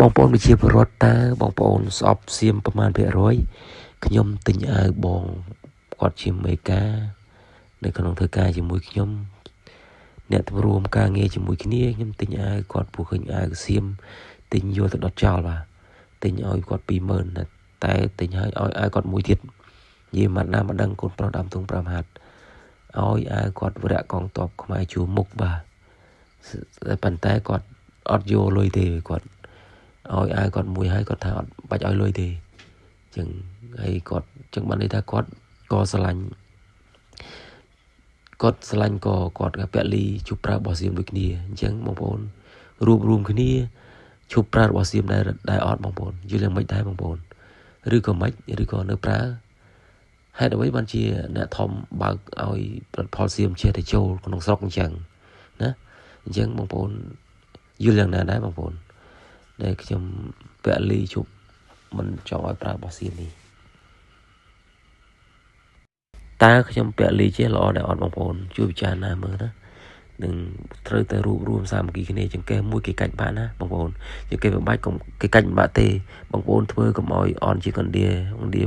បងប្អូនប្រជាពលរដ្ឋតើបងប្អូនស្អប់សៀមប្រមាណភាគរយខ្ញុំទិញអាវបងគាត់ជាមេការនៅក្នុងធ្វើការជាមួយខ្ញុំអ្នករួមការងារជាមួយគ្នាខ្ញុំទិញអាវគាត់ពួកឃើញអាវសៀមទិញយកទៅដុតចោលបាទទិញឲ្យគាត់20000តែទិញឲ្យឲ្យអាវគាត់មួយទៀតនិយាយម៉ាត់ណាមិនដឹងកូនប្រុសដើមទុង5ហាត់ឲ្យអាវគាត់វរៈកងទ័ពខ្មែរជួមុខបាទប៉ុន្តែគាត់អត់យកលុយទេគាត់ឲ្យអាវគាត់មួយហើយគាត់ថាអត់បាច់ឲ្យលុយទេអញ្ចឹងហើយគាត់អញ្ចឹងបានន័យថាគាត់ក៏ស្រឡាញ់គាត់ស្រឡាញ់ក៏គាត់ក៏ពលីជប់ប្រើរបស់សៀមដូចគ្នាអញ្ចឹងបងប្អូនរួបរួមគ្នាឈប់ប្រើរបស់សៀមដែរដែរអត់បងប្អូនយល់យ៉ាងម៉េចដែរបងប្អូនឬក៏ម៉េចឬក៏នៅប្រើហេតុអ្វីបានជាអ្នកធំបើកឲ្យផលិតផលសៀមចេះតែចូលក្នុងស្រុកអញ្ចឹងណាអញ្ចឹងបងប្អូនយល់យ៉ាងណាដែរបងប្អូនដែលខ្ញុំពលីជប់មិនចង់ឲ្យប្រើរបស់សៀមនេះតើខ្ញុំពលីចេះល្អដែរអត់បងប្អូនជួយពិចារណាមើលណានឹងត្រូវតែរួបរួមសាមគ្គីគ្នាចង្កេះមួយគេកាច់បាក់ណាបងប្អូនចង្កេះបំបាច់កុំគេកាច់បំបាក់ទេបងប្អូនធ្វើកុំឲ្យអន់ជាកណ្ដៀកណ្ដៀ